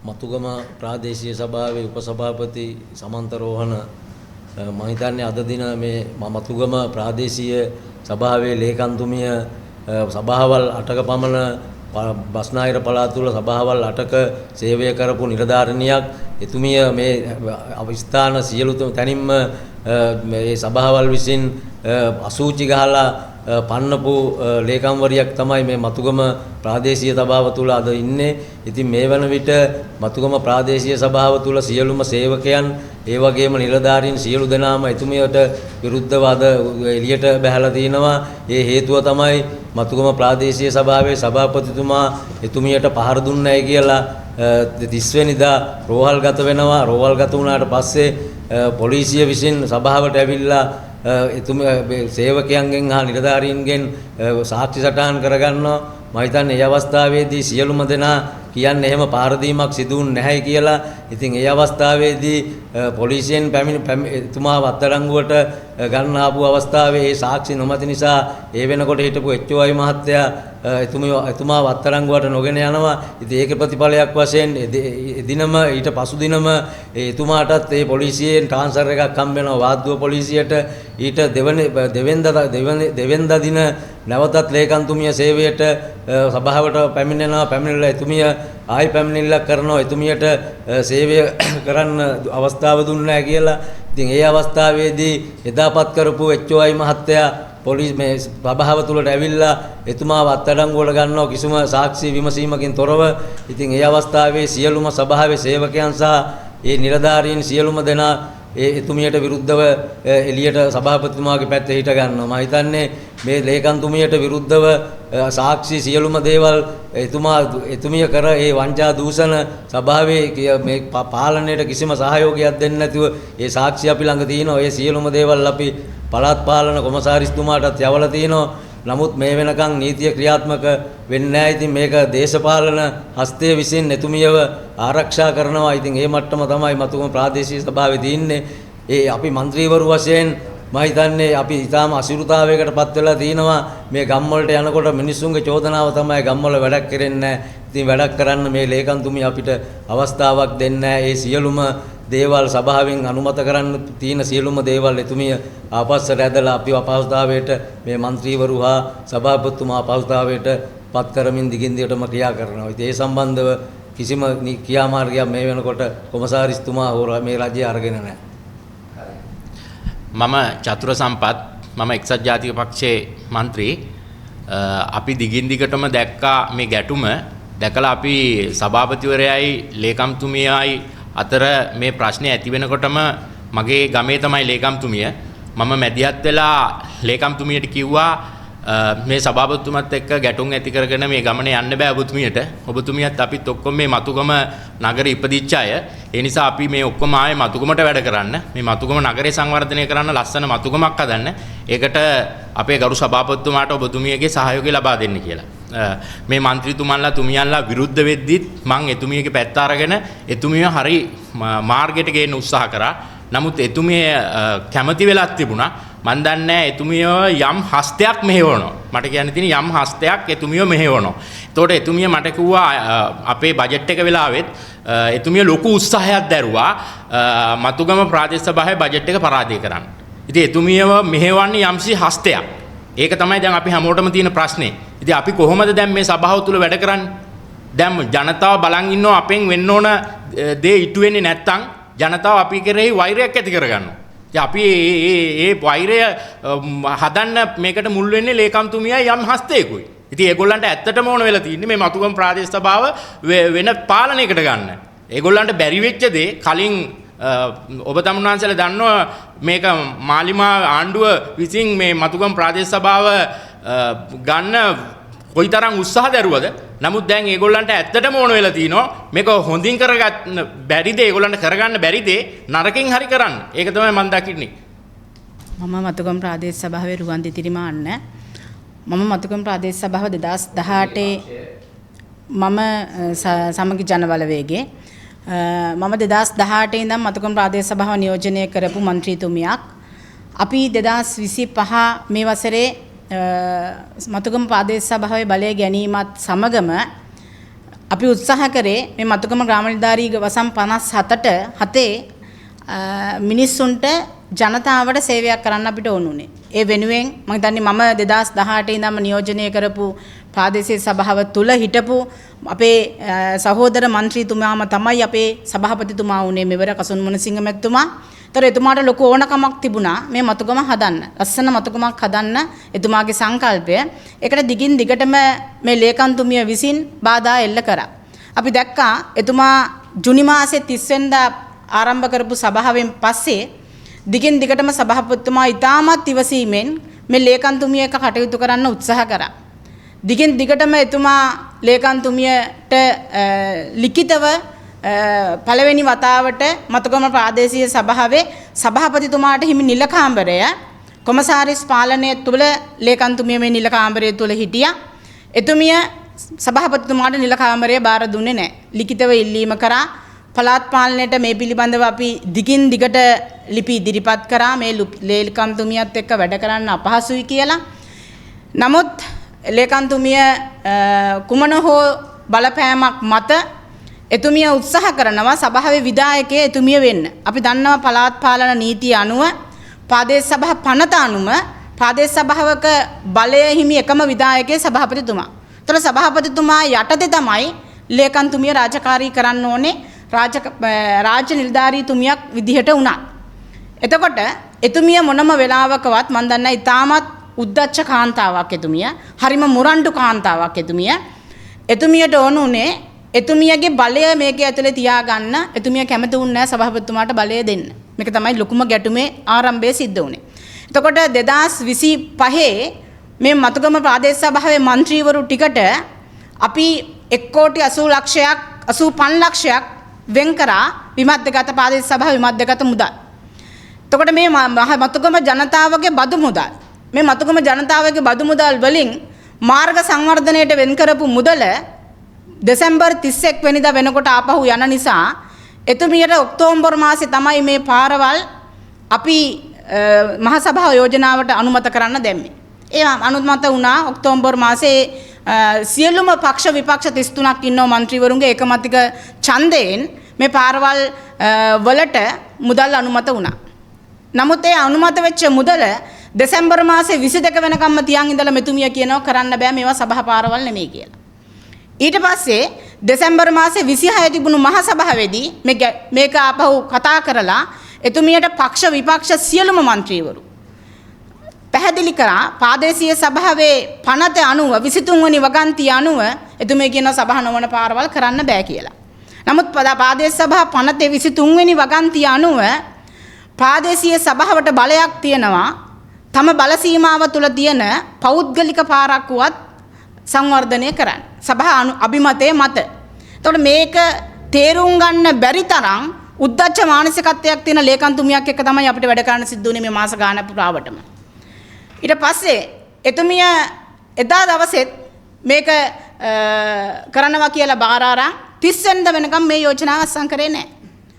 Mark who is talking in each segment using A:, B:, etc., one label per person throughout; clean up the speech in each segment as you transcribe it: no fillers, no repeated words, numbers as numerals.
A: මතුගම ප්‍රාදේශීය සභාවේ උපසභාපති සමන්ත රෝහණ, මම හිතන්නේ අද දින මේ මතුගම ප්‍රාදේශීය සභාවේ ලේකම්තුමිය සභාවල් 8ක පමණ බස්නාහිර පළාත තුළ සභාවල් 8ක සේවය කරපු නිලධාරිනියක්. එතුමිය මේ ස්ථාන සියලු තැනින්ම මේ සභාවල් විසින් අසූචි ගහලා පන්නපු ලේකම්වරියක් තමයි මේ මතුගම ප්‍රාදේශීය සභාව තුළ අද ඉන්නේ. ඉතින් මේ වන විට මතුගම ප්‍රාදේශීය සභාව තුළ සියලුම සේවකයන් ඒ වගේම නිලධාරීන් සියලු දෙනාම එතුමියට විරුද්ධව අද එළියට බැහැලා තිනවා. ඒ හේතුව තමයි මතුගම ප්‍රාදේශීය සභාවේ සභාපතිතුමා එතුමියට පහර දුන්නයි කියලා 30 වෙනිදා රෝහල්ගත වෙනවා. රෝහල්ගත වුණාට පස්සේ පොලිසිය විසින් සභාවට ඇවිල්ලා එතුමිය සේවකයන්ගෙන් හා නිලධාරීන්ගෙන් සාක්ෂි සටහන් කරගන්නවා. මම හිතන්නේ ඒ අවස්ථාවේදී සියලුම දෙනා කියන්නේ එහෙම පාර දීමක් සිදු වුනේ නැහැයි කියලා. ඉතින් ඒ අවස්ථාවේදී පොලිසියෙන් පැමිණ එතුමාව අත්අඩංගුවට ගන්න ආපු අවස්ථාවේ ඒ සාක්ෂි නොමැති නිසා ඒ වෙනකොට හිටපු HOI මහත්තයා එතුමාව අත්අඩංගුවට නොගෙන යනවා. ඉතින් ඒකේ ප්‍රතිඵලයක් වශයෙන් එදිනම ඊට පසු දිනම එතුමාටත් ඒ පොලිසියෙන් ට්‍රාන්ස්ෆර් එකක් හම්බ වෙනවා වාද්දුව පොලිසියට. ඊට දෙවෙනිදා දින නැවතත් ලේකම්තුමිය සේවයට සභාවට පැමිණෙනවා. පැමිණිලා එතුමිය ආයි පැමිණිල්ලක් කරනවා එතුමියට සේවය කරන්න අවස්ථාව දුන්නේ නැහැ කියලා. ඉතින් ඒ අවස්ථාවේදී එදාපත් කරපු HOI මහත්තයා පොලිස් මේ සභාව තුලට ඇවිල්ලා එතුමාව අත්අඩංගුවට ගන්නවා කිසිම සාක්ෂි විමසීමකින් තොරව. ඉතින් ඒ අවස්ථාවේ සියලුම සභාවේ සේවකයන් සහ ඒ නිලධාරීන් සියලුම දෙනා ඒ එතුමියට විරුද්ධව එළියට සභාපතිතුමාගේ පැත්තේ හිට ගන්නවා. මම හිතන්නේ මේ ලේකම්තුමියට විරුද්ධව සාක්ෂි සියලුම දේවල් එතුමිය කර ඒ වංචා දූෂණ සභාවේ මේ පාලනයට කිසිම සහයෝගයක් දෙන්නේ නැතුව ඒ සාක්ෂි අපි ළඟ තියෙනවා. ඒ සියලුම දේවල් අපි පළාත් පාලන කොමසාරිස්තුමාටත් යවලා තියෙනවා. නමුත් මේ වෙනකන් නීතිය ක්‍රියාත්මක වෙන්නේ නැහැ. ඉතින් මේක දේශපාලන හස්තය විසින් එතුමියව ආරක්ෂා කරනවා. ඉතින් ඒ මට්ටම තමයි මතුගම ප්‍රාදේශීය සභාවේ තියෙන්නේ. ඒ අපි മന്ത്രിවරු වශයෙන් මම හිතන්නේ අපි ඊටාම අසිරුතාවයකට පත් වෙලා තිනවා. මේ ගම් වලට යනකොට මිනිස්සුන්ගේ චෝදනාව තමයි ගම් වල වැඩක් කරෙන්නේ නැහැ. ඉතින් වැඩක් කරන්න මේ ලේකම්තුමිය අපිට අවස්ථාවක් දෙන්නේ නැහැ. ඒ සියලුම දේවල් සභාවෙන් අනුමත කරන්න තියෙන සියලුම දේවල් එතුමිය ආපස්සට ඇදලා අපි අපහසුතාවයට මේ മന്ത്രിවරු හා සභාපතිතුමා අපහසුතාවයට පත් කරමින් දිගින් දිගටම ක්‍රියා කරනවා. ඉතින් ඒ සම්බන්ධව කිසිම ක්‍රියාමාර්ගයක් මේ වෙනකොට කොමසාරිස්තුමා හෝ මේ රජය අරගෙන නැහැ.
B: මම චතුර සම්පත්, මම එක්සත් ජාතික පක්ෂයේ මන්ත්‍රී. අපි දිගින් දිගටම දැක්කා මේ ගැටුම. දැකලා අපි සභාපතිවරයයි ලේකම්තුමියයි අතර මේ ප්‍රශ්නේ ඇති වෙනකොටම මගේ ගමේ තමයි ලේකම්තුමිය. මම මැදිහත් වෙලා ලේකම්තුමියට කිව්වා මේ සභාපතිතුමත් එක්ක ගැටුම් ඇති කරගෙන මේ ගමනේ යන්න බෑ ඔබතුමියට. ඔබතුමියත් අපිත් ඔක්කොම මේ මතුගම නගරේ ඉපදිච්ච අය. ඒ නිසා අපි මේ ඔක්කොම ආයේ මතුගමට වැඩ කරන්න. මේ මතුගම නගරේ සංවර්ධනය කරන්න ලස්සන මතුගමක් හදන්න. ඒකට අපේ ගරු සභාපතිතුමාට ඔබතුමියගේ සහයෝගය ලබා දෙන්න කියලා. මේ මන්ත්‍රීතුමන්ලා තුමියන්ලා විරුද්ධ වෙද්දිත් මං එතුමියගේ පැත්ත අරගෙන එතුමිය හරි මාර්ගයට ගේන්න උත්සාහ කරා. නමුත් එතුමිය කැමති වෙලක් තිබුණා. මං දන්නේ එතුමියව යම් හස්තයක් මෙහෙවනවා. මට කියන්න තියෙන්නේ යම් හස්තයක් එතුමියව මෙහෙවනවා. එතකොට එතුමිය මට කිව්වා අපේ බජට් එක වෙලාවෙත් එතුමිය ලොකු උත්සාහයක් දැරුවා මතුගම ප්‍රාදේශ සභාවේ බජට් එක පරාජය කරන්න. ඉතින් එතුමියව මෙහෙවන්නේ යම්සි හස්තයක්. ඒක තමයි දැන් අපි හැමෝටම තියෙන ප්‍රශ්නේ. ඉතින් අපි කොහොමද දැන් මේ සභාව තුල වැඩ කරන්නේ? දැන් ජනතාව බලන් ඉන්නවා අපෙන් වෙන්න ඕන දේ ඉටු වෙන්නේ නැත්තම් ජනතාව අපි කෙරෙහි වෛරයක් ඇති කරගන්නවා. ඉතින් අපි ඒ වෛරය හදන්න මේකට මුල් වෙන්නේ ලේකම්තුමියයි යම් හස්තයකුයි. ඉතින් ඒගොල්ලන්ට ඇත්තටම ඕන වෙලා තියෙන්නේ මේ මතුගම ප්‍රාදේශ සභාව වෙන පාලනයකට ගන්න. ඒගොල්ලන්ට බැරි වෙච්ච දේ කලින් ඔබ තමුන්වහන්සේලා දන්නවා මේක මාලිමා ආණ්ඩුව විසින් මේ මතුගම ප්‍රාදේශ සභාව ගන්න කොයිතරම් උත්සාහ දැරුවද. නමුත් දැන් ඒගොල්ලන්ට ඇත්තටම ඕන වෙලා තිනවා මේක හොඳින් කරගන්න බැරි දේ ඒගොල්ලන්ට කරගන්න බැරි දේ නරකින් හරි කරන්න. ඒක තමයි මම දකින්නේ.
C: මම මතුගම ප්‍රාදේශ සභාවේ රුවන් දිතිරිමාන්න. මම මතුගම ප්‍රාදේශ සභාව 2018 මම සමගි ජන බලවේගයේ මම 2018 ඉඳන් මතුගම ප්‍රාදේශ සභාව නියෝජනය කරපු මන්ත්‍රීතුමියක්. අපි 2025 මේ වසරේ මතුගම ප්‍රාදේශ සභාවේ බලය ගැනීමත් සමගම අපි උත්සාහ කරේ මේ මතුගම ග්‍රාම නිලධාරී වසම් 57ට හතේ මිනිස්සුන්ට ජනතාවට සේවයක් කරන්න අපිට ඕන උනේ. ඒ වෙනුවෙන් මම හිතන්නේ මම 2018 ඉඳන්ම නියෝජනය කරපු ප්‍රාදේශීය සභාව තුල හිටපු අපේ සහෝදර මන්ත්‍රීතුමාම තමයි අපේ සභාපතිතුමා වුණේ මෙවර කසුන් මුණසිංහ මැතිතුමා. ඒතර එතුමාට ලොකු ඕනකමක් තිබුණා මේ මතුගම හදන්න. ලස්සන මතුගමක් හදන්න එතුමාගේ සංකල්පය. ඒකට දිගින් දිගටම මේ ලේකම්තුමිය විසින් බාධා එල්ල කරා. අපි දැක්කා එතුමා ජුනි මාසේ 30 වෙනිදා ආරම්භ කරපු සභාවෙන් පස්සේ දිගින් දිගටම සභාපතිතුමා ඉතාමත් ඉවසීමෙන් මේ ලේකම්තුමිය එක්ක කටයුතු කරන්න උත්සාහ කරා. දිගින් දිගටම එතුමා ලේකම්තුමියට ලිඛිතව පළවෙනි වතාවට මතුගම ප්‍රාදේශීය සභාවේ සභාපතිතුමාට හිමි නිල කාමරය කොමසාරිස් පාලනය තුල ලේකම්තුමිය මේ නිල කාමරය තුල හිටියා. එතුමිය සභාපතිතුමාට නිල කාමරය බාර දුන්නේ නැහැ. ලිඛිතව ඉල්ලීම කරා. පළාත් පාලනයට මේ පිළිබඳව අපි දිගින් දිගට ලිපි ඉදිරිපත් කරා මේ ලේකම්තුමියත් එක්ක වැඩ කරන්න අපහසුයි කියලා. නමුත් ලේකම්තුමිය කුමන හෝ බලපෑමක් මත එතුමිය උත්සාහ කරනවා සභාවේ විධායකය එතුමිය වෙන්න. අපි දන්නවා පළාත් පාලන නීතිය අනුව ප්‍රාදේශ සභා පනත අනුව ප්‍රාදේශ සභාවක බලය හිමි එකම විධායකය සභාපතිතුමා. ඒතර සභාපතිතුමා යටතේ තමයි ලේකම්තුමිය රාජකාරී කරන්න ඕනේ රාජ්‍ය නිලධාරීතුමියක් විදිහට වුණා. එතකොට එතුමිය මොනම වෙලාවකවත් මන් දන්නේ ඉතාමත් උද්දච්ච කාන්තාවක් එතුමිය. හරිම මුරණ්ඩු කාන්තාවක් එතුමිය. එතුමියට ඕන උනේ එතුමියගේ බලය මේකේ ඇතුලේ තියාගන්න. එතුමිය කැමති වුණේ නැහැ සභාපතිතුමාට බලය දෙන්න. මේක තමයි ලොකුම ගැටුමේ ආරම්භය සිද්ධ වුණේ. එතකොට 2025 මේ මතුගම ප්‍රාදේශ සභාවේ මන්ත්‍රීවරු ටිකට අපි 1 කෝටි 80 ලක්ෂයක් 85 ලක්ෂයක් වෙන් කරා විමධ්‍යගත ප්‍රාදේශ සභාව විමධ්‍යගත මුදල්. එතකොට මේ මතුගම ජනතාවගේ බදු මුදල්, මේ මතුගම ජනතාවගේ බදු මුදල් වලින් මාර්ග සංවර්ධනයට වෙන් කරපු මුදල දෙසැම්බර් 31 වෙනිදා වෙනකොට ආපහු යන නිසා එතුමියට ඔක්තෝබර් මාසේ තමයි මේ පාරවල් අපි මහ සභාව යෝජනාවට අනුමත කරන්න දැම්මේ. ඒ අනුමත වුණා ඔක්තෝබර් මාසේ සියලුම පක්ෂ විපක්ෂ 33ක් ඉන්නව මන්ත්‍රීවරුන්ගේ ඒකමතික ඡන්දයෙන් මේ පාරවල් වලට මුදල් අනුමත වුණා. නමුත් ඒ අනුමත වෙච්ච මුදල දෙසැම්බර් මාසේ 22 වෙනකම්ම තියන් ඉඳලා මෙතුමිය කියනවා කරන්න බෑ මේවා සභා පාරවල් නෙමෙයි කියලා. ඊට පස්සේ දෙසැම්බර් මාසේ 26 තිබුණු මහ සභාවේදී මේක ආපහු කතා කරලා එතුමියට පක්ෂ විපක්ෂ සියලුම මන්ත්‍රීවරු පැහැදිලි කරා ප්‍රාදේශීය සභාවේ පනත අනුව 23 වෙනි වගන්තිය අනුව එතුමිය කියනවා සභා නොවන පාරවල් කරන්න බෑ කියලා. නමුත් ප්‍රාදේශ සභා පනතේ 23 වෙනි වගන්තිය අනුව ප්‍රාදේශීය සභාවට බලයක් තියෙනවා තම බල සීමාව තුල තියෙන පෞද්ගලික පාරක් වුවත් සංවර්ධනය කරන්න. සභා අභිමතය මත. එතකොට මේක තේරුම් ගන්න බැරි තරම් උද්දච්ච මානසිකත්වයක් තියෙන ලේකම්තුමියක් එක්ක තමයි අපිට වැඩ කරන්න සිද්ධ වුණේ මේ මාස ගාන පුරාවටම. ඊට පස්සේ එතුමිය එදා දවසෙත් මේක කරනවා කියලා බාර අරන් 30 වෙනිදා වෙනකම් මේ යෝජනාව අත්සන් කරේ නැහැ.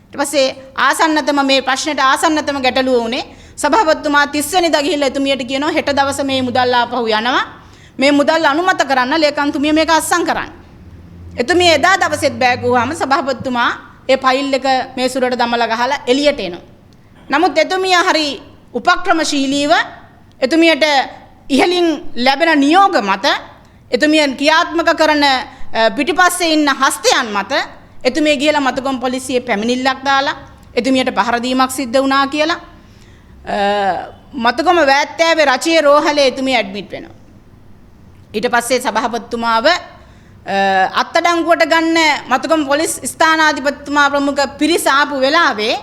C: ඊට පස්සේ ආසන්නතම මේ ප්‍රශ්නෙට ආසන්නතම ගැටලුව වුණේ සභාපතිතුමා 30 වෙනිදා ගිහිල්ලා එතුමියට කියනවා හෙට දවස මේ මුදල් ආපහු යනවා. මේ මුදල් අනුමත කරන්න ලේකම්තුමිය මේක අත්සන් කරන්න. එතුමිය එදා දවසෙත් බෑ කිව්වහම සභාපතිතුමා ඒ ෆයිල් එක මේ සුරට දමලා ගහලා එළියට එනවා. නමුත් එතුමිය හරි උපක්‍රමශීලීව එතුමියට ඉහළින් ලැබෙන නියෝග මත එතුමිය ක්‍රියාත්මක කරන පිටිපස්සේ ඉන්න හස්තයන් මත එතුමිය ගිහලා මතුගම පොලිසියේ පැමිණිල්ලක් දාලා එතුමියට පහර දීමක් සිද්ධ වුණා කියලා මතුගම වෑත්තෑවේ රජයේ රෝහලේ එතුමිය ඇඩ්මිට් වෙනවා. ඊට පස්සේ සභාපතිතුමාව අත්අඩංගුවට ගන්න මතුගම පොලිස් ස්ථානාධිපතිතුමා ප්‍රමුඛ පිරිස ආපු වෙලාවේ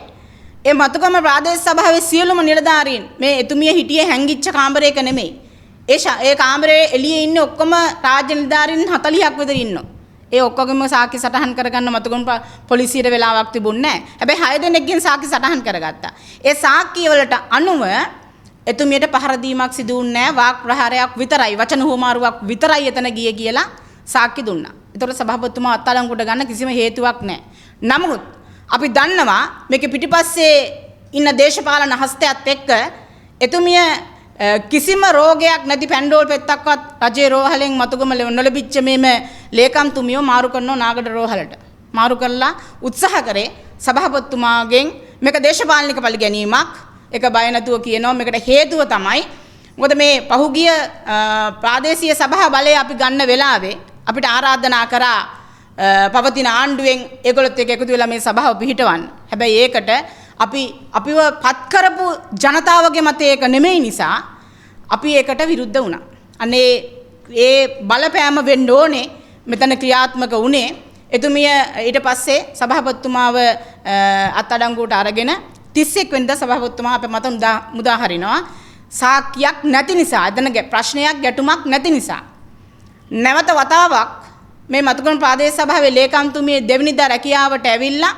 C: ඒ මතුගම ප්‍රාදේශ සභාවේ සියලුම නිලධාරීන් මේ එතුමිය හිටියේ හැංගිච්ච කාමරයක නෙමෙයි. ඒ කාමරේ එළියේ ඉන්න ඔක්කොම රාජ්‍ය නිලධාරීන් 40ක් විතර ඉන්නවා. ඒ ඔක්කොගෙම සාක්ෂි සටහන් කරගන්න මතුගම පොලිසියට වෙලාවක් තිබුණේ නැහැ. හැබැයි 6 දෙනෙක්ගෙන් සාක්ෂි සටහන් කරගත්තා. ඒ සාක්ෂි වලට අනුව එතුමියට පහර දීමක් සිදු වුණේ නැහැ. වාක් ප්‍රහාරයක් විතරයි, වචන හුවමාරුවක් විතරයි එතන ගියේ කියලා සාක්ෂි දුන්නා. ඒතකොට සභාපතිතුමා අත්අඩංගුවට ගන්න කිසිම හේතුවක් නැහැ. නමුත් අපි දන්නවා මේකේ පිටිපස්සේ ඉන්න දේශපාලන හස්තයත් එක්ක එතුමිය කිසිම රෝගයක් නැති පැන්ඩෝල් පෙත්තක්වත් රජයේ රෝහලෙන් මතුගම නොලැබිච්ච මේම ලේකම්තුමියෝ මාරු කරනවා නාගඩ රෝහලට. මාරු කරලා උත්සාහ කරේ සභාපතිතුමාගෙන් මේක දේශපාලනික පලි ගැනීමක්. ඒක බය නැතුව කියනවා මේකට හේතුව තමයි මොකද මේ පහුගිය ප්‍රාදේශීය සභා බලය අපි ගන්න වෙලාවේ අපිට ආරාධනා කරා පවතින ආණ්ඩුවෙන් ඒගොල්ලොත් එක්ක එකතු වෙලා මේ සභාව පිහිටවන්න. හැබැයි ඒකට අපිව පත් කරපු ජනතාවගේ මතය ඒක නෙමෙයි නිසා අපි ඒකට විරුද්ධ වුණා. අන්න ඒ බලපෑම වෙන්න ඕනේ මෙතන ක්‍රියාත්මක වුණේ. එතුමිය ඊට පස්සේ සභාපතිතුමාව අත්අඩංගුවට අරගෙන 31 වෙනිදා සභාපතිතුමා අපේ මත මුදා හරිනවා. සාක්කියක් නැති නිසා, එතන ප්‍රශ්නයක් ගැටුමක් නැති නිසා නැවත වතාවක් මේ මතුගම ප්‍රාදේශ සභාවේ ලේකම්තුමිය දෙවෙනිදා රැකියාවට ඇවිල්ලා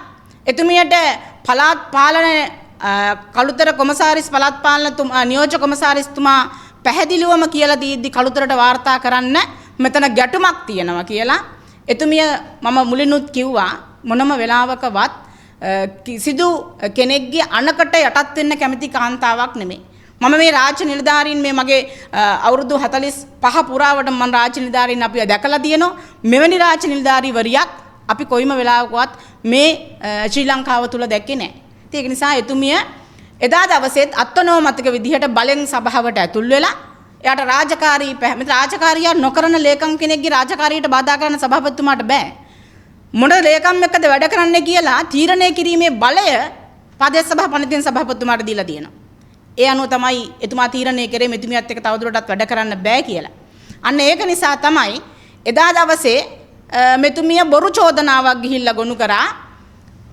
C: එතුමියට පළාත් පාලන කළුතර කොමසාරිස් පළාත් පාලන නියෝජ්‍ය කොමසාරිස්තුමා පැහැදිලිවම කියලා දීද්දි කළුතරට වාර්තා කරන්න මෙතන ගැටුමක් තියෙනවා කියලා එතුමිය මම මුලිනුත් කිව්වා මොනම වෙලාවකවත් කිසිදු කෙනෙක්ගේ අනකට යටත් වෙන්න කැමති කාන්තාවක් නෙමෙයි. මම මේ රාජ්‍ය නිලධාරීන් මේ මගේ අවුරුදු 45 පුරාවට මම රාජ්‍ය නිලධාරීන් අපි දැකලා තියෙනවා. මෙවැනි රාජ්‍ය නිලධාරීවරියක් අපි කොයිම වෙලාවකවත් මේ ශ්‍රී ලංකාව තුල දැක්කේ නැහැ. ඉතින් ඒක නිසා එතුමිය එදා දවසේත් අත්නෝමතික විදිහට බලෙන් සභාවට ඇතුල් වෙලා එයාට රාජකාරී රාජකාරිය නොකරන ලේකම් කෙනෙක්ගේ රාජකාරියට බාධා කරන්න සභාපතිතුමාට බෑ. මොන ලේකම් එක්කද වැඩ කරන්නේ කියලා තීරණය කිරීමේ බලය ප්‍රදේශ සභා පණිතින් සභාපතිතුමාට දීලා තියෙනවා. ඒ අනුව තමයි එතුමා තීරණය කරේ මෙතුමියත් එක්ක තවදුරටත් වැඩ කරන්න බෑ කියලා. අන්න ඒක නිසා තමයි එදා දවසේ මෙතුමිය බොරු චෝදනාවක් ගිහිල්ලා ගොනු කරා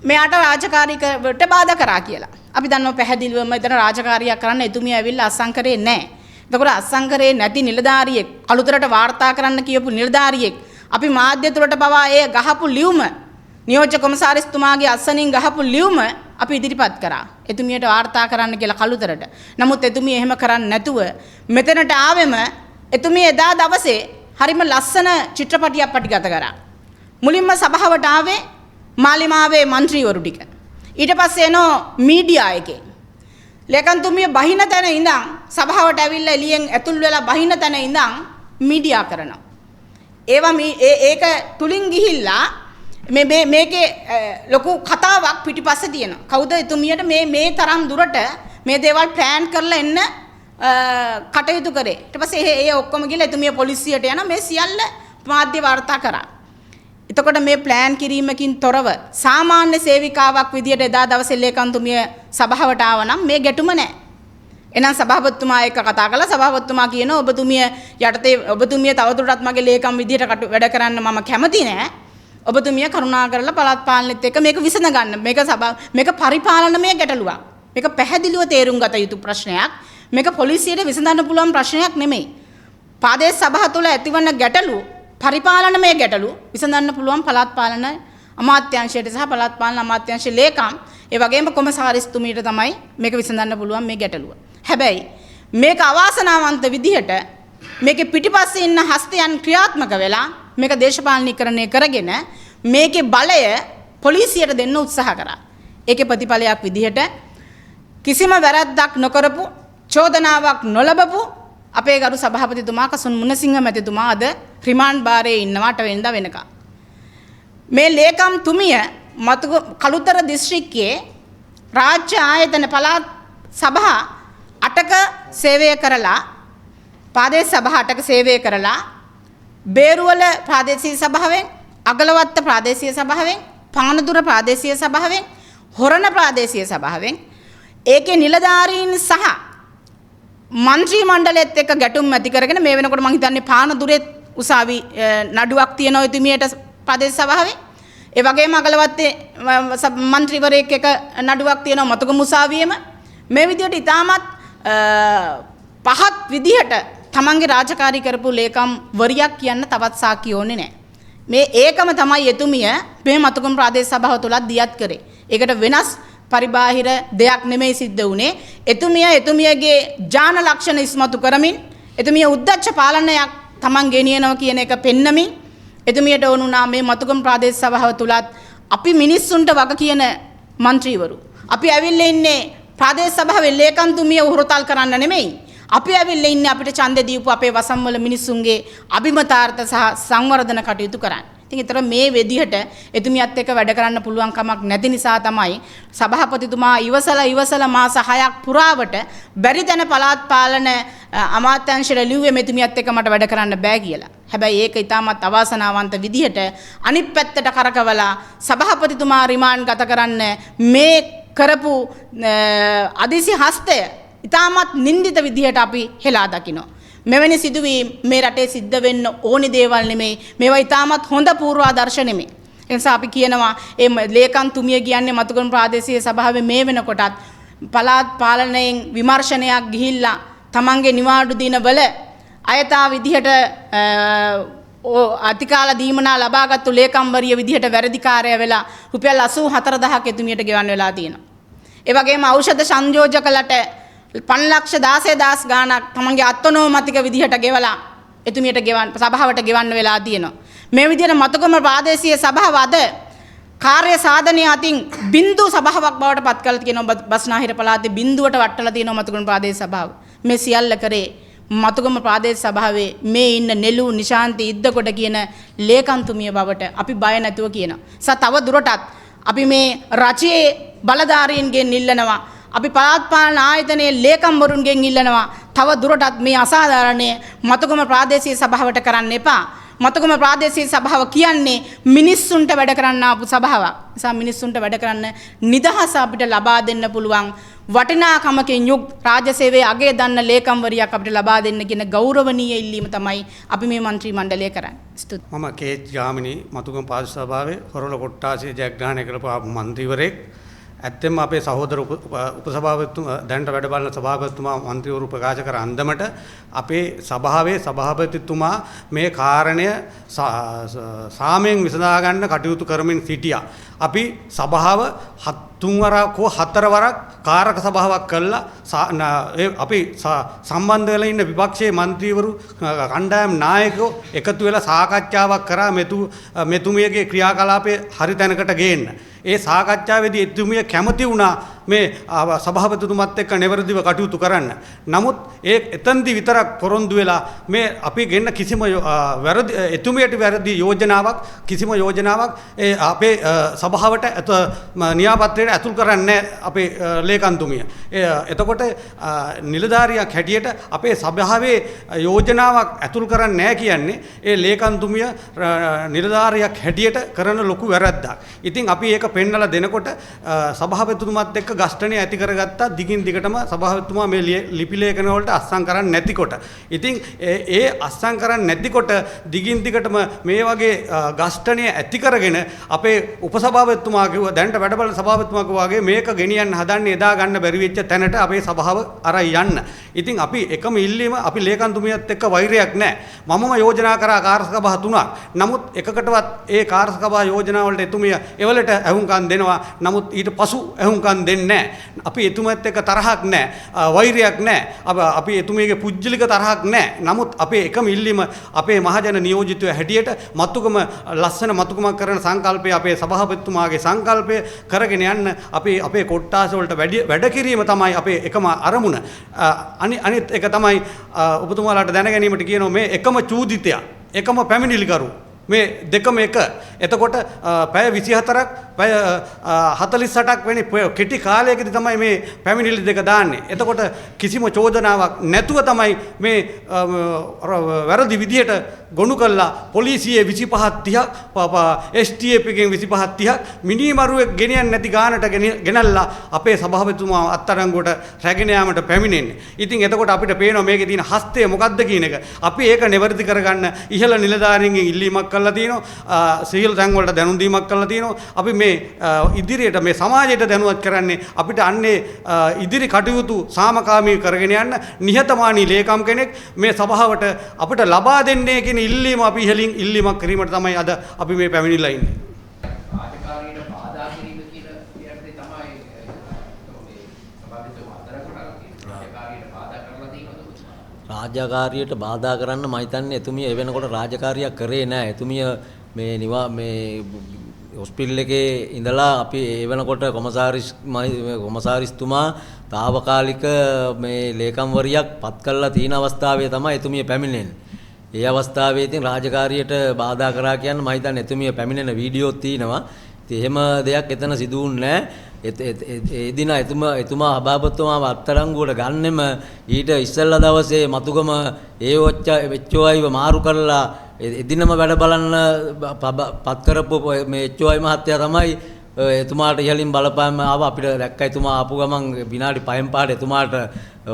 C: මෙයාට රාජකාරියට බාධා කරා කියලා. අපි දන්නවා පැහැදිලිවම එතන රාජකාරියක් කරන්න එතුමිය ඇවිල්ලා අත්සන් කරේ නැහැ. එතකොට අත්සන් කරේ නැති නිලධාරියෙක් කළුතරට වාර්තා කරන්න කියපු නිලධාරියෙක් අපි මාධ්‍ය තුලට පවා ඒ ගහපු ලියුම නියෝජ්‍ය කොමසාරිස්තුමාගේ අත්සනින් ගහපු ලියුම අපි ඉදිරිපත් කරා එතුමියට වාර්තා කරන්න කියලා කළුතරට. නමුත් එතුමිය එහෙම කරන්නේ නැතුව මෙතනට ආවෙම එතුමිය එදා දවසේ හරිම ලස්සන චිත්‍රපටියක් පටිගත කරා. මුලින්ම සභාවට ආවේ මාලිමාවේ මන්ත්‍රීවරු ටික. ඊට පස්සේ එනෝ මීඩියා එකේ. ලේකම්තුමිය බහින තැන ඉඳන් සභාවට ඇවිල්ලා එළියෙන් ඇතුල් වෙලා බහින තැන ඉඳන් මීඩියා කරනවා. ඒවා මේ ඒක තුලින් ගිහිල්ලා මේ මේ මේකේ ලොකු කතාවක් පිටිපස්සේ තියෙනවා. කවුද එතුමියට මේ මේ තරම් දුරට මේ දේවල් ප්ලෑන් කරලා එන්න කටයුතු කරේ. ඊට පස්සේ ඒ ඔක්කොම ගිහලා එතුමිය පොලිසියට යනවා. මේ සියල්ල මාධ්‍ය වාර්තා කරා. එතකොට මේ ප්ලෑන් කිරීමකින් තොරව සාමාන්‍ය සේවිකාවක් විදියට එදා දවසේ ලේකම්තුමිය සභාවට ආව නම් මේ ගැටුම නෑ. එහෙනම් සභාපතිතුමා එක්ක කතා කළා. සභාපතිතුමා කියනවා ඔබතුමිය යටතේ ඔබතුමිය තවදුරටත් මගේ ලේකම් විදියට වැඩ කරන්න මම කැමති නෑ. ඔබතුමිය කරුණා කරලා පළාත් පාලනෙත් එක්ක මේක විසඳ ගන්න. මේක පරිපාලනමය ගැටලුවක්. මේක පැහැදිලිව තේරුම් ගත යුතු ප්‍රශ්නයක්. මේක පොලිසියට විසඳන්න පුළුවන් ප්‍රශ්නයක් නෙමෙයි. ප්‍රාදේශ සභාව තුළ ඇතිවන ගැටලු පරිපාලනමය ගැටලු විසඳන්න පුළුවන් පළාත් පාලන අමාත්‍යාංශයට සහ පළාත් පාලන අමාත්‍යාංශ ලේකම් ඒ වගේම කොමසාරිස්තුමියට තමයි මේක විසඳන්න පුළුවන් මේ ගැටලුව. හැබැයි මේක අවාසනාවන්ත විදිහට මේකේ පිටිපස්සේ ඉන්න හස්තයන් ක්‍රියාත්මක වෙලා මේක දේශපාලනීකරණය කරගෙන මේකේ බලය පොලිසියට දෙන්න උත්සාහ කරා. ඒකේ ප්‍රතිඵලයක් විදිහට කිසිම වැරැද්දක් නොකරපු චෝදනාවක් නොලබපු අපේ ගරු සභාපතිතුමා කසුන් මුණසිංහ මැතිතුමා අද රිමාන්ඩ් බාරයේ ඉන්නවා 8 වෙනිදා වෙනකම්. මේ ලේකම් තුමිය කළුතර දිස්ත්‍රික්කයේ රාජ්‍ය ආයතන පළාත් සභා 8ක සේවය කරලා ප්‍රාදේශ සභා 8ක සේවය කරලා බේරුවල ප්‍රාදේශීය සභාවෙන්, අගලවත්ත ප්‍රාදේශීය සභාවෙන්, පානදුර ප්‍රාදේශීය සභාවෙන්, හොරණ ප්‍රාදේශීය සභාවෙන් ඒකේ නිලධාරීන් සහ මන්ත්‍රී මණ්ඩලයත් එක්ක ගැටුම් ඇති කරගෙන මේ වෙනකොට මං හිතන්නේ පානදුරෙත් උසාවි නඩුවක් තියෙනවා එතුමියට ප්‍රාදේශ සභාවේ. ඒ වගේම අගලවත්තේ මන්ත්‍රීවරයෙක් එක්ක නඩුවක් තියෙනවා මතුගම උසාවියේම. මේ විදිහට ඉතාමත් පහත් විදිහට තමන්ගේ රාජකාරී කරපු ලේකම් වරියක් කියන්න තවත් සාක්ෂි ඕනේ නැහැ. මේ ඒකම තමයි එතුමිය මේ මතුගම ප්‍රාදේශ සභාව තුලත් දියත් කරේ. ඒකට වෙනස් පරිබාහිර දෙයක් නෙමෙයි සිද්ධ වුණේ. එතුමිය එතුමියගේ ඥාන ලක්ෂණ ඉස්මතු කරමින් එතුමිය උද්දච්ච පාලනයක් තමන් ගෙනියනවා කියන එක පෙන්නමින් එතුමියට ඕන වුණා මේ මතුගම ප්‍රාදේශ සභාව තුලත් අපි මිනිස්සුන්ට වග කියන මන්ත්‍රීවරු. අපි ඇවිල්ලා ඉන්නේ ප්‍රාදේශ සභාවේ ලේකම්තුමිය හුරතල් කරන්න නෙමෙයි. අපි ඇවිල්ලා ඉන්නේ අපිට ඡන්දෙ දීපු අපේ වසම් වල මිනිස්සුන්ගේ අභිමතාර්ථ සහ සංවර්ධන කටයුතු කරන්න. ඉතින් ඒතර මේ විදිහට එතුමියත් එක්ක වැඩ කරන්න පුළුවන් කමක් නැති නිසා තමයි සභාපතිතුමා ඉවසලා මාස 6ක් පුරාවට බැරි තැන පළාත් පාලන අමාත්‍යාංශයට ලිව්වේ මෙතුමියත් එක්ක මට වැඩ කරන්න බෑ කියලා. හැබැයි ඒක ඉතාමත් අවාසනාවන්ත විදිහට අනිත් පැත්තට කරකවලා සභාපතිතුමා රිමාන්ඩ් ගත කරන්න මේ කරපු අදිසි හස්තය ඉතාමත් නින්දිත විදිහට අපි හෙලා දකිනවා. මෙවැනි සිදුවීම් මේ රටේ සිද්ධ වෙන්න ඕනි දේවල් නෙමෙයි. මේවා ඉතාමත් හොඳ පූර්වාදර්ශ නෙමෙයි. ඒ නිසා අපි කියනවා ඒ ලේකම්තුමිය කියන්නේ මතුගම ප්‍රාදේශීය සභාවේ මේ වෙනකොටත් පළාත් පාලනයෙන් විමර්ශනයක් ගිහිල්ලා තමන්ගේ නිවාඩු දිනවල අයථා විදිහට අතිකාල දීමනා ලබාගත්තු ලේකම්වරිය විදිහට වැරදිකාරය වෙලා රුපියල් 84000ක් එතුමියට ගෙවන්න වෙලා තියෙනවා. ඒ වගේම ඖෂධ සංයෝජකලට 5,16,000 ගාණක් තමන්ගේ අත්නෝමතික විදිහට ගෙවලා එතුමියට ගෙවන්න සභාවට ගෙවන්න වෙලා තියෙනවා. මේ විදිහට මතුගම ප්‍රාදේශීය සභාව අද කාර්ය සාධනය අතින් බින්දු සභාවක් බවට පත් කරලා තියෙනවා. බස්නාහිර පළාතේ බින්දුවට වට්ටලා තියෙනවා මතුගම ප්‍රාදේශීය සභාව. මේ සියල්ල කරේ මතුගම ප්‍රාදේශීය සභාවේ මේ ඉන්න නෙලු නිශාන්ති ඉද්දගොඩ කියන ලේකම්තුමිය බවට අපි බය නැතුව කියනවා. තව දුරටත් අපි මේ රජයේ බලධාරීන්ගෙන් ඉල්ලනවා. අපි පළාත් පාලන ආයතනයේ ලේකම්වරුන්ගෙන් ඉල්ලනවා. තව දුරටත් මේ අසාධාරණය මතුගම ප්‍රාදේශීය සභාවට කරන්න එපා. මතුගම ප්‍රාදේශීය සභාව කියන්නේ මිනිස්සුන්ට වැඩ කරන්න ආපු සභාවක්. නිසා මිනිස්සුන්ට වැඩ කරන්න නිදහස අපිට ලබා දෙන්න පුළුවන් වටිනාකමකින් යුක් රාජ්‍ය සේවයේ අගය දන්න ලේකම්වරියක් අපිට ලබා දෙන්න කියන ගෞරවනීය ඉල්ලීම තමයි අපි මේ මන්ත්‍රී මණ්ඩලය කරන්නේ. ස්තුතියි.
D: මම කේ.එච්. ගාමිණී මතුගම ප්‍රාදේශීය සභාවේ හොරළ කොට්ටාසේ ජයග්‍රහණය කරපු ආපු මන්ත්‍රීවරයෙක්. ඇත්තෙන්ම අපේ සහෝදර උපසභාපතිතුමා දැනට වැඩ බලන සභාපතිතුමා මන්ත්‍රීවරු ප්‍රකාශ කර අන්දමට අපේ සභාවේ සභාපතිතුමා මේ කාරණය සාමයෙන් විසඳා ගන්න කටයුතු කරමින් සිටියා. අපි සභාව තුන් වරක් හෝ හතර වරක් කාරක සභාවක් කළා. අපි සම්බන්ධ වෙලා ඉන්න විපක්ෂයේ මන්ත්‍රීවරු කණ්ඩායම් නායකයෝ එකතු වෙලා සාකච්ඡාවක් කරා මෙතුමියගේ ක්‍රියාකලාපය හරි තැනකට ගේන්න. ඒ සාකච්ඡාවේදී එතුමිය කැමති වුණා මේ සභාපතිතුමත් එක්ක නිවැරදිව කටයුතු කරන්න. නමුත් ඒ එතනදි විතරක් පොරොන්දු වෙලා මේ අපි ගෙන්න කිසිම වැරදි එතුමියට වැරදි යෝජනාවක් කිසිම යෝජනාවක් ඒ අපේ සභාවට න්‍යායපත්‍රයට ඇතුල් කරන්නේ අපේ ලේකම්තුමිය. එතකොට නිලධාරියක් හැටියට අපේ සභාවේ යෝජනාවක් ඇතුල් කරන්නේ නැහැ කියන්නේ ඒ ලේකම්තුමිය නිලධාරියක් හැටියට කරන ලොකු වැරැද්දක්. ඉතින් අපි ඒක පෙන්නලා දෙනකොට සභාපතිතුමත් එක්ක ගස්ඨණය ඇති කරගත්තා. දිගින් දිගටම සභාපතිතුමා මේ ලිපි ලේඛන වලට අත්සන් කරන්නේ නැතිකොට. ඉතින් ඒ අත්සන් කරන්නේ නැතිකොට දිගින් දිගටම මේ වගේ ගස්ඨණය ඇති කරගෙන අපේ උපසභාපතිතුමා කිව්වා දැනට වැඩ බලන සභාපතිතුමා කිව්වා වගේ මේක ගෙනියන්න හදන්නේ එදා ගන්න බැරි වෙච්ච තැනට අපේ සභාව අරන් යන්න. ඉතින් අපි එකම ඉල්ලීම අපි ලේකම්තුමියත් එක්ක වෛරයක් නැහැ. මමම යෝජනා කරා කාර්ය සභා තුනක්. නමුත් එකකටවත් ඒ කාර්ය සභා යෝජනා වලට එතුමිය එවලට ඇහුම්කන් දෙනවා. නමුත් ඊට පසු ඇහුම්කන් දෙන්නේ නැහැ. අපි එතුමියත් එක්ක තරහක් නැහැ. වෛරයක් නැහැ. අපි එතුමියගේ පුජ්‍යලික තරහක් නැහැ. නමුත් අපේ එකම ඉල්ලීම අපේ මහජන නියෝජිතයෝ හැටියට මතුකම ලස්සන මතුකමක් කරන සංකල්පය අපේ සභාපතිතුමාගේ සංකල්පය කරගෙන යන්න අපි අපේ කොට්ටාස වලට වැඩ කිරීම තමයි අපේ එකම අරමුණ. අනිත් එක තමයි ඔබතුමාලාට දැන ගැනීමට කියනවා මේ එකම චූදිතයා එකම පැමිණිලිකරු මේ දෙකම එක. එතකොට පැය 24ක් පැය 48ක් වෙනි කෙටි කාලයකදී තමයි මේ පැමිණිලි දෙක දාන්නේ. එතකොට කිසිම චෝදනාවක් නැතුව තමයි මේ වැරදි විදියට ගොනු කළා පොලිසියේ 25 30ක් STF එකෙන් 25 30ක් මිනීමරුවෙක් ගෙනියන්නේ නැති ගානට ගෙනල්ලා අපේ සභාපතිතුමා අත්අඩංගුවට රැගෙන යාමට පැමිණෙන්නේ. ඉතින් එතකොට අපිට පේනවා මේකේ තියෙන හස්තය මොකද්ද කියන එක. අපි ඒක නිවැරදි කරගන්න ඉහළ නිලධාරීන්ගෙන් ඉල්ලීමක් කරලා තියෙනවා. සියලු තැන් වලට දැනුම් දීමක් කරලා තියෙනවා. අපි මේ ඉදිරියට මේ සමාජයට දැනුවත් කරන්නේ අපිට අන්නේ ඉදිරි කටයුතු සාමකාමී කරගෙන යන්න නිහතමානී ලේකම් කෙනෙක් මේ සභාවට අපිට ලබා දෙන්නේ කියන ඉල්ලීම අපි ඉහළින් ඉල්ලීමක් කිරීමට තමයි අද අපි මේ පැමිණිලා ඉන්නේ.
E: රාජකාරියට බාධා කිරීම කියන යටතේ තමයි මේ සභාපතිතුමා අතරකට රාජකාරියට බාධා කරලා තියෙනවද?
A: රාජකාරියට බාධා කරන්න මම හිතන්නේ එතුමිය ඒ වෙනකොට රාජකාරියක් කරේ නෑ. එතුමිය මේ නිවා මේ හොස්පිටල් එකේ ඉඳලා අපි ඒ වෙනකොට කොමසාරිස්තුමා තාවකාලික මේ ලේකම්වරියක් පත් කරලා තියෙන අවස්ථාවේ තමයි එතුමිය පැමිණෙන්නේ. ඒ අවස්ථාවේ ඉතින් රාජකාරියට බාධා කරා කියන්න මම හිතන්නේ එතුමිය පැමිණෙන වීඩියෝත් තියෙනවා. ඉතින් එහෙම දෙයක් එතන සිදු වුණේ නැහැ. ඒ දින එතුමා සභාපතිතුමාව අත්අඩංගුවට ගන්නෙම ඊට ඉස්සෙල්ලා දවසේ මතුගම ඒ HOIව මාරු කරලා එදිනම වැඩ බලන්න පත් කරපු මේ HOI මහත්තයා තමයි එතුමාට ඉහළින් බලපෑම ආවා. අපිට දැක්ක එතුමා ආපු ගමන් විනාඩි 5න් 5ට එතුමාට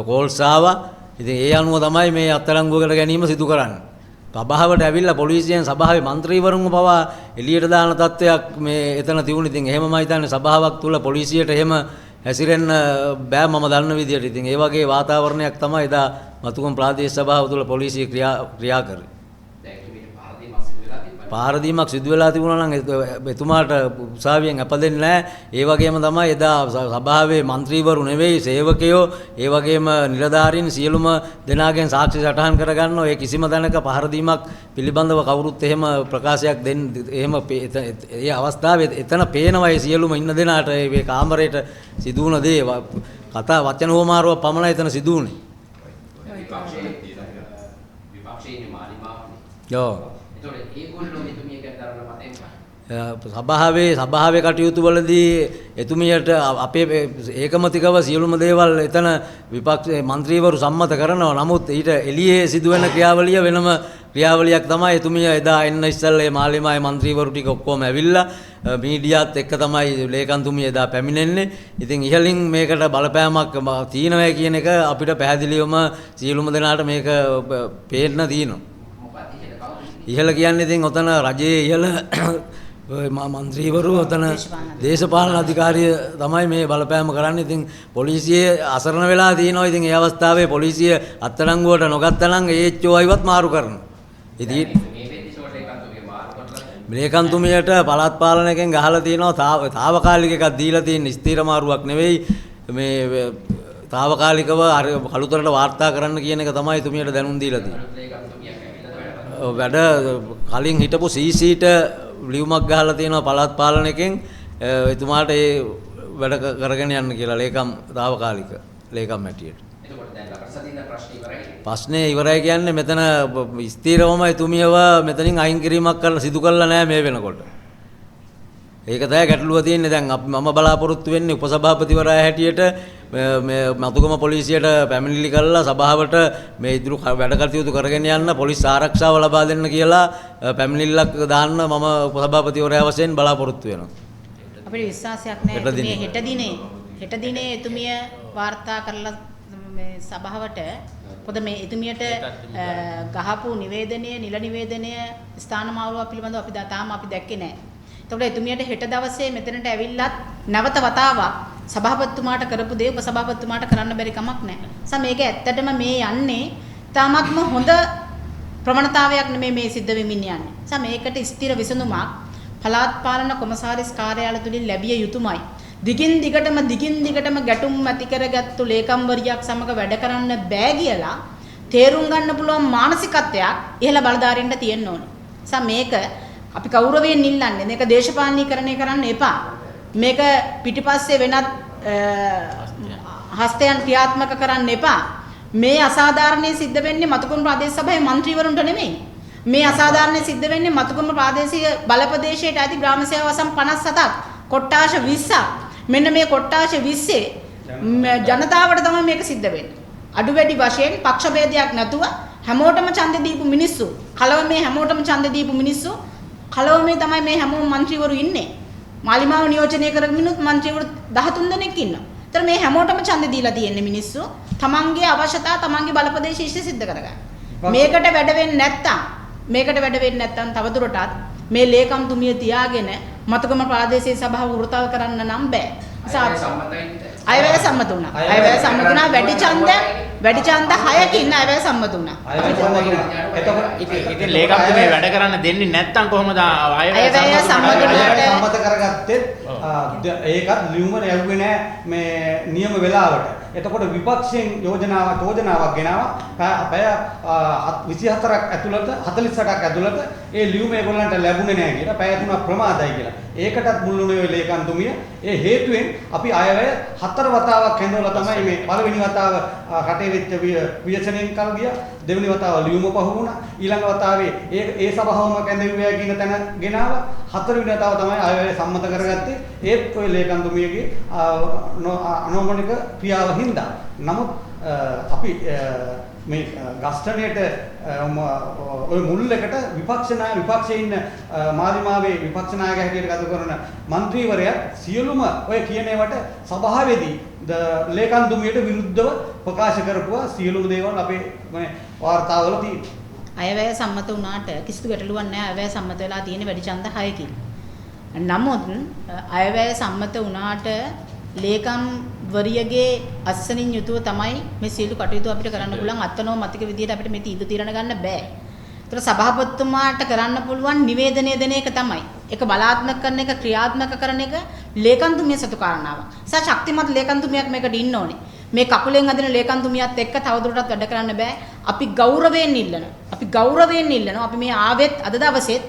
A: කෝල්ස් ආවා. ඉතින් ඒ අනුව තමයි මේ අත්අඩංගුවකට ගැනීම සිදු කරන්නේ. සභාවට ඇවිල්ලා පොලිසියෙන් සභාවේ මන්ත්‍රීවරුන්ව පවා එළියට දාන තත්ත්වයක් මේ එතන තිබුණේ. ඉතින් එහෙම මම හිතන්නේ සභාවක් තුල පොලිසියට එහෙම හැසිරෙන්න බෑ මම දන්න විදියට. ඉතින් ඒ වගේ වාතාවරණයක් තමයි එදා මතුගම ප්‍රාදේශ සභාව තුල පොලිසිය ක්‍රියා කරේ. පහර දීමක් සිදු වෙලා තිබුණා නම් එතුමාට උසාවියෙන් අප දෙන්නේ නැහැ. ඒ වගේම තමයි එදා සභාවේ මන්ත්‍රීවරු නෙවෙයි සේවකයෝ, ඒ වගේම නිලධාරීන් සියලුම දෙනාගෙන් සාක්ෂි සටහන් කරගන්නවා. ඒ කිසිම තැනක පහර දීමක් පිළිබඳව කවුරුත් එහෙම ප්‍රකාශයක් දෙන්න එහෙම ඒ අවස්ථාවේ එතන පේනවා ඒ සියලුම ඉන්න දෙනාට මේ කාමරේට සිදු වුණ දේ කතා වචන හෝමාරුවක් පමණයි එතන සිදු වුණේ.
E: විපක්ෂයේ මාලිමාවනේ.
A: ඔව්. සභාවේ කටයුතු වලදී එතුමියට අපේ ඒකමතිකව සියලුම දේවල් එතන විපක්ෂ මන්ත්‍රීවරු සම්මත කරනවා. නමුත් ඊට එළියේ සිදුවෙන ක්‍රියාවලිය වෙනම ක්‍රියාවලියක් තමයි. එතුමිය එදා එන්න ඉස්සෙල්ලා මේ මාලිමාවේ මන්ත්‍රීවරු ටික ඔක්කොම ඇවිල්ලා මීඩියාත් එක්ක තමයි ලේකම්තුමිය එදා පැමිණෙන්නේ. ඉතින් ඉහළින් මේකට බලපෑමක් තියෙනවා කියන එක අපිට පැහැදිලිවම සියලුම දෙනාට මේක පේන්න තියෙනවා. ඉහළ කියන්නේ ඉතින් ඔතන රජයේ ඉහළ මන්ත්‍රීවරු ඔතන දේශපාලන අධිකාරිය තමයි මේ බලපෑම කරන්නේ. ඉතින් පොලිසිය අසරණ වෙලා තියෙනවා. ඉතින් ඒ අවස්ථාවේ පොලිසිය අත්අඩංගුවට නොගත්තා නම් ඒ HOIවත් මාරු කරනවා. ඉතින් ලේකම්තුමියට පළාත් පාලනයෙන් ගහලා තියෙනවා තාවකාලික එකක් දීලා තියෙන ස්ථිර මාරුවක් නෙවෙයි. මේ තාවකාලිකව අර කළුතරට වාර්තා කරන්න කියන එක තමයි එතුමියට දැනුම් දීලා තියෙන්නේ. වැඩ කලින් හිටපු CCට ලියුමක් ගහලා තියෙනවා පළාත් පාලනයෙන් එතුමාට ඒ වැඩ කරගෙන යන්න කියලා ලේකම් තාවකාලික ලේකම් හැටියට.
E: එතකොට දැන් ලබන ප්‍රශ්නේ ඉවරයි.
A: ප්‍රශ්නේ ඉවරයි කියන්නේ මෙතන ස්ථිරවම එතුමියව මෙතනින් අයින් කිරීමක් කරලා සිදු කරලා නෑ මේ වෙනකොට. ඒක තමයි ගැටලුව තියෙන්නේ. දැන් මම බලාපොරොත්තු වෙන්නේ උපසභාපතිවරයා හැටියට මේ මතුගම පොලිසියට පැමිණිලි කරලා සභාවට මේ ඉදිරි වැඩ කටයුතු කරගෙන යන්න පොලිස් ආරක්ෂාව ලබා දෙන්න කියලා පැමිණිල්ලක් දාන්න මම උපසභාපතිවරයා වශයෙන් බලාපොරොත්තු වෙනවා.
C: අපිට විශ්වාසයක් නෑ එතුමිය හෙට දිනේ එතුමිය වාර්තා කරලා මේ සභාවට, මොකද මේ එතුමියට ගහපු නිවේදනය නිල නිවේදනය ස්ථාන මාරුවක් පිළිබඳව අපි තාම අපි දැක්කේ නෑ. එතකොට එතුමියට හෙට දවසේ මෙතනට ඇවිල්ලත් නැවත වතාවක් සභාපතිතුමාට කරපු දේ උපසභාපතිතුමාට කරන්න බැරි කමක් නැහැ. නිසා මේක ඇත්තටම මේ යන්නේ තාමත්ම හොඳ ප්‍රවණතාවයක් නෙමෙයි මේ සිද්ධ වෙමින් යන්නේ. නිසා මේකට ස්ථිර විසඳුමක් පළාත් පාලන කොමසාරිස් කාර්යාලය තුලින් ලැබිය යුතුමයි. දිගින් දිගටම ගැටුම් ඇති කරගත්තු ලේකම්වරියක් සමග වැඩ කරන්න බෑ කියලා තේරුම් ගන්න පුළුවන් මානසිකත්වයක් ඉහළ බලධාරීන්ට තියෙන්න ඕනේ. නිසා මේක අපි කෞරවයෙන් ඉල්ලන්නේ මේක දේශපාලනීකරණය කරන්න එපා. මේක පිටිපස්සේ වෙනත් හස්තයන් ක්‍රියාත්මක කරන්න එපා. මේ අසාධාරණය සිද්ධ වෙන්නේ මතුගම ප්‍රාදේශ සභාවේ මන්ත්‍රීවරුන්ට නෙමෙයි. මේ අසාධාරණය සිද්ධ වෙන්නේ මතුගම ප්‍රාදේශීය බලප්‍රදේශයට අයිති ග්‍රාම සේවා වසම් 57ක් කොට්ටාශ 20ක්. මෙන්න මේ කොට්ටාශ 20 ජනතාවට තමයි මේක සිද්ධ වෙන්නේ. අඩු වැඩි වශයෙන් පක්ෂ භේදයක් නැතුව හැමෝටම ඡන්දෙ දීපු මිනිස්සු, කලවමේ හැමෝටම ඡන්දෙ දීපු මිනිස්සු, කලවමේ තමයි මේ හැමෝම මන්ත්‍රීවරු ඉන්නේ. මාලිමාව නියෝජනය කරගෙනුත් මන්ත්‍රීවරු 13 දෙනෙක් ඉන්නවා. ඒතර මේ හැමෝටම ඡන්දෙ දීලා තියෙන්නේ මිනිස්සු තමන්ගේ අවශ්‍යතා තමන්ගේ බලප්‍රදේශ ඉෂ්ට සිද්ධ කරගන්න. මේකට වැඩ වෙන්නේ නැත්තම් තවදුරටත් මේ ලේකම්තුමිය තියාගෙන මතුගම ප්‍රාදේශීය සභාව වෘතාව කරන්න නම් බෑ. අයවැය සම්මත වුණා. අයවැය සම්මත වුණා වැඩි ඡන්ද 6කින් අයවැය සම්මත වුණා.
B: එතකොට ඉතින් ලේකම්තුමිය වැඩ කරන්න දෙන්නේ නැත්තම් කොහොමද අයවැය
C: සම්මත වුණාට
F: සම්මත කරගත්තෙත් ඒකත් ලියුම යවුවේ නෑ මේ නියම වෙලාවට. එතකොට විපක්ෂයෙන් චෝදනාවක් ගෙනාවා. පැය 24ක් ඇතුළත 48ක් ඇතුළත ඒ ලියුම ඒගොල්ලන්ට ලැබුණේ නෑ කියලා. පැය 3ක් ප්‍රමාදයි කියලා. ඒකටත් මුල් වුණේ ඔය ලේකම්තුමිය. ඒ හේතුවෙන් අපි අයවැය 4 වතාවක් හැඳවලා තමයි මේ පළවෙනි වතාව රටේ වෙච්ච ව්‍යසනයෙන් කල් ගියා. දෙවෙනි වතාව ලියුම පහු වුණා. ඊළඟ වතාවේ ඒ සභාවම කැඳවුවා කියන තැන ගෙනාවා. හතරවෙනි වතාව තමයි අයවැය සම්මත කරගත්තේ. ඒත් ඔය ලේකම්තුමියගේ අනෝමනික ක්‍රියාව හින්දා. නමුත් අපි මේ ගස්ඨනයට ඔය මුල් එකට විපක්ෂයේ ඉන්න මාලිමාවේ විපක්ෂ නායක හැටියට ගත කරන මන්ත්‍රීවරයා සියලුම ඔය කියන ඒවාට සභාවේදී ලේකම්තුමියට විරුද්ධව ප්‍රකාශ කරපුවා සියලුම දේවල් අපේ මේ වාර්තාවල තියෙනවා.
C: අයවැය සම්මත වුණාට කිසිදු ගැටලුවක් නැහැ. අයවැය සම්මත වෙලා තියෙන වැඩි ඡන්ද 6කින්. නමුත් අයවැය සම්මත වුණාට ලේකම්වරියගේ අත්සනින් යුතුව තමයි මේ සියලු කටයුතු අපිට කරන්න පුළුවන්. අත්නෝමතික විදියට අපිට මේ තීන්දුව తీරණ ගන්න බෑ. ඒතර සභාපතිතුමාට කරන්න පුළුවන් නිවේදනය දෙන එක තමයි. ඒක බලාත්මක කරන එක, ක්‍රියාත්මක කරන එක ලේකම්තුමිය සතු කාරණාවක්. සහ ශක්තිමත් ලේකම්තුමියක් මේකට ඉන්න ඕනේ. මේ කකුලෙන් අදින ලේකම්තුමියත් එක්ක තවදුරටත් වැඩ කරන්න බෑ. අපි ගෞරවයෙන් ඉල්ලනවා. අපි ගෞරවයෙන් ඉල්ලනවා. අපි මේ ආවෙත් අද දවසෙත්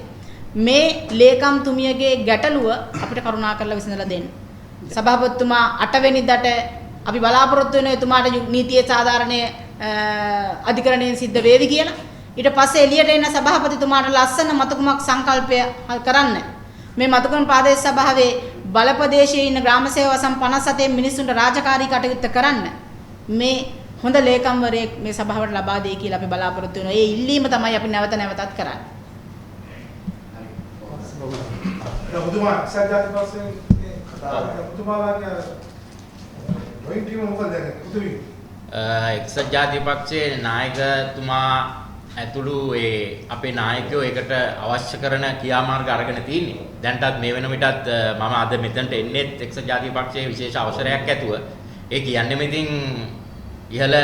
C: මේ ලේකම්තුමියගේ ගැටලුව අපිට කරුණා කරලා විසඳලා දෙන්න. සභාපතිතුමා 8 වෙනිදාට අපි බලාපොරොත්තු වෙන එතුමාට නීතියේ සාධාරණය අධිකරණයෙන් සිද්ධ වේවි කියලා. ඊට පස්සේ එළියට එන සභාපතිතුමාට ලස්සන මතකුමක් සංකල්පය කරන්න. මේ මතුගම ප්‍රාදේශ සභාවේ බලප්‍රදේශයේ ඉන්න ග්‍රාම සේවා සම් 57 මිනිස්සුන්ට රාජකාරී කටයුත්ත කරන්න මේ හොඳ ලේකම්වරයෙක් මේ සභාවට ලබා දෙයි කියලා අපි බලාපොරොත්තු වෙනවා. ඒ ඉල්ලීම තමයි අපි නැවත නැවතත් කරන්නේ.
G: ඔබතුමා එක්සත් ජාතික පක්ෂයෙන් කතා කරා. ඔබතුමාලාගේ ජොයින්ට් ටීම මොකද දැන් එකතු වීම?
B: එක්සත් ජාතික පක්ෂයේ නායකතුමා ඇතුළු ඒ අපේ නායකයෝ ඒකට අවශ්‍ය කරන ක්‍රියාමාර්ග අරගෙන තින්නේ. දැන්ටත් මේ වෙන විටත් මම අද මෙතනට එන්නේත් එක්සත් ජාතික පක්ෂයේ විශේෂ අවසරයක් ඇතුව. ඒ කියන්නේම ඉතින් ඉහළ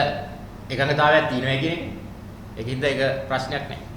B: එකඟතාවයක් තියෙනවා කියන එක. ඒකින්ද ඒක ප්‍රශ්නයක් නෑ.